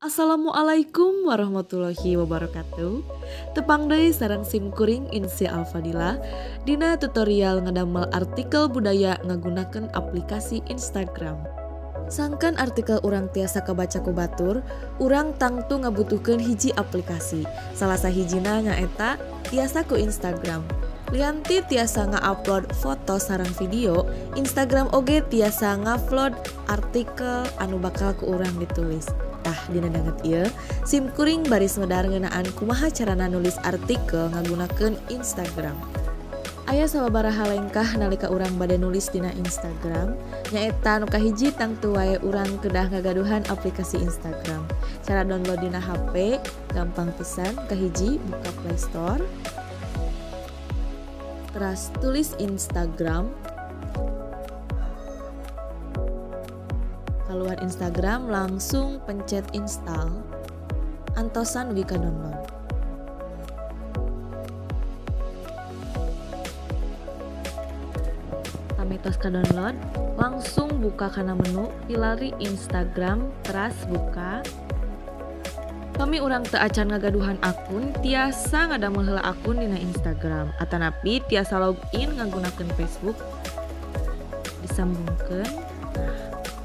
Assalamualaikum warahmatullahi wabarakatuh. Tepang deui sareng sim kuring Insi Alfadila dina tutorial ngedamel artikel budaya ngagunakeun aplikasi Instagram. Sangkan artikel urang tiasa kabaca ku batur, urang tangtu ngabutuhkeun hiji aplikasi. Salah sahijina nyaeta tiasa ku Instagram. Lianti tiasa nga-upload foto sareng video, Instagram oge tiasa ngupload artikel anu bakal ku urang ditulis. Tah dina danget ieu, sim kuring baris medar ngeunaan kumaha carana nulis artikel ngagunakeun Instagram. Aya sababaraha lengkah nalika urang bade nulis dina Instagram, nyaeta nu kahiji tangtu wae urang kedah ngagaduhan aplikasi Instagram. Cara download dina HP gampang pisan, kahiji buka Play Store. Teras tulis Instagram. Keluar Instagram langsung pencet install, antosan dugi ka download. Pami tos ka download, langsung buka kana menu pilari Instagram, teras buka. Pami urang teu acan ngagaduhan akun, tiasa ngadamel heula akun dina Instagram atanapi tiasa login ngagunakeun Facebook. Disambungkeun. Nah,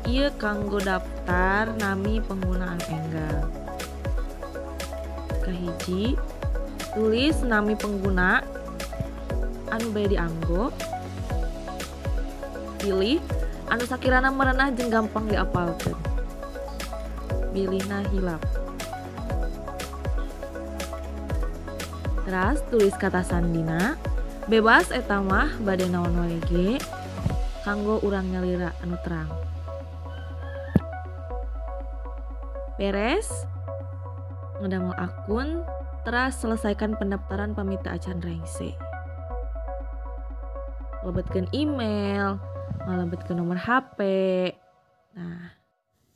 ieu kanggo daftar nami penggunaan enggal. Kahiji, tulis nami pengguna anu bade dianggo. Pilih anu sakirana merenah jeung gampang diapalkeun. Bilihna hilap. Teras tulis kata sandina, bebas eta mah bade naon wae ge, kanggo urang nyalira anu terang. Beres ngedamel akun, teras selesaikan pendaftaran pami teu acan rengse. Lebetkeun email, ngalebetkeun nomor HP. Nah,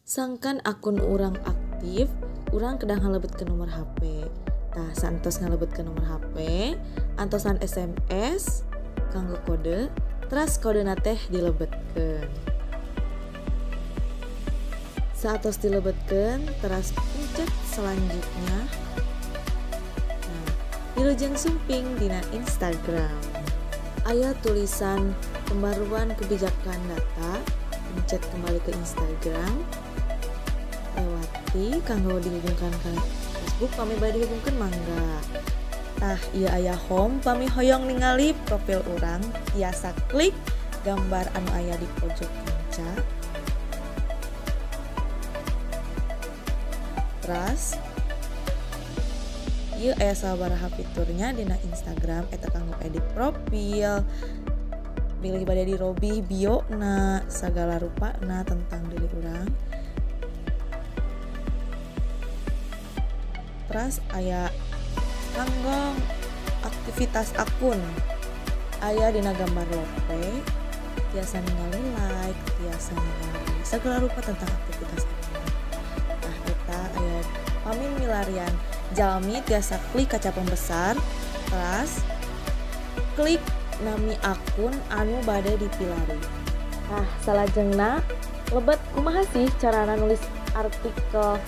sangkan akun urang aktif, urang kedah ngalebetkeun nomor HP. Tah, santos ngalebetkeun nomor HP, antosan SMS kanggo kode, teras kodena teh dilebetkeun. Saatos dilebetkeun, teras pencet selanjutnya. Nah, wilujeng sumping dina Instagram. Aya tulisan pembaruan kebijakan data, pencet kembali ke Instagram. Lewati kanggo dihubungkan ke Facebook, pami bade dihubungkeun mangga. Tah, ieu aya home, pami hoyong ningali profil urang, tiasa klik gambar anu aya di pojok kaca. Teras ieu aya sababaraha fiturnya dina Instagram, eta kanggo edit profil, bilih bade dirobih bio-na, sagala rupana tentang diri urang. Teras aya kanggo aktivitas akun, aya dina gambar lope, tiasa ningali like, tiasa ningali sagala rupa tentang aktivitas akun. Tah eta aya pami milarian jalmi tiasa klik kaca pembesar, teras klik nami akun anu bade dipilari. Nah, salajengna lebet kumaha sih carana nulis artikel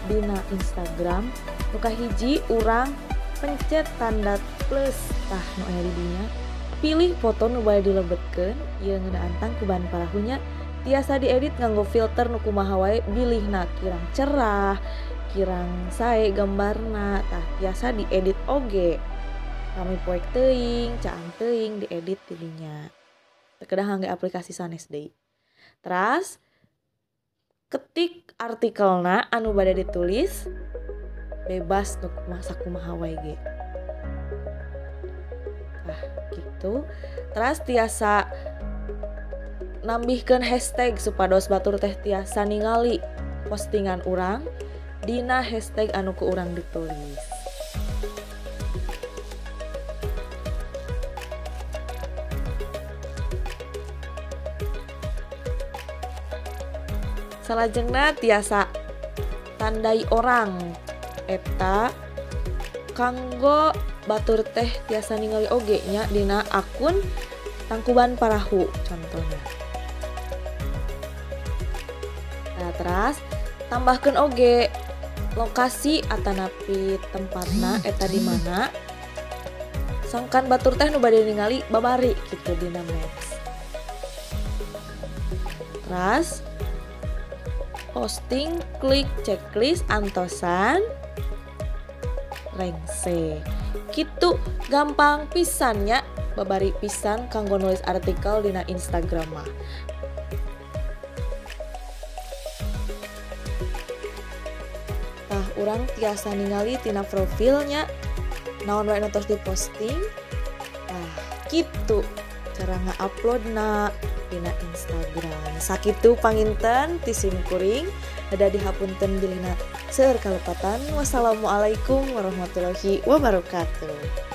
dina Instagram? Nu kahiji urang pencet tanda plus, tah nu aya di dinya. Pilih foto nu bade dilebetkeun, ieu ngeunaan tangkuban parahunya, tiasa diedit nganggo filter nu kumaha wae, bilihna kirang cerah, kirang sae gambarna, tah tiasa diedit oge. Kami poek teuing, caang teuing diedit di dinya. Teu kedah ngangge aplikasi sanes deui. Teras ketik artikelna anu bade ditulis, bebas nu kumaha sakumaha wae ge. Tah gitu. Teras tiasa nambihkeun hashtag supados batur teh tiasa ningali postingan urang dina hashtag anu ku urang ditulis. Salajengna tiasa tandai orang, eta kanggo batur teh tiasa ningali oge nya dina akun Tangkuban Parahu contohnya. Nah, teras tambahkeun oge Lokasi atanapi tempatna eta di mana. Sangkan batur teh nu bade ningali babari kitu dina maps. Teras posting, klik checklist antosan rengse. Kitu gampang pisan nya, babari pisan kanggo nulis artikel dina Instagram mah. Tah urang tiasa ningali tina profilnya naon wae nu tos diposting. Tah kitu cara nga-uploadna dina Instagram. Sakitu panginten ti sim kuring, ada dihapunten bilihna seueur kalepatan. Wassalamualaikum warahmatullahi wabarakatuh.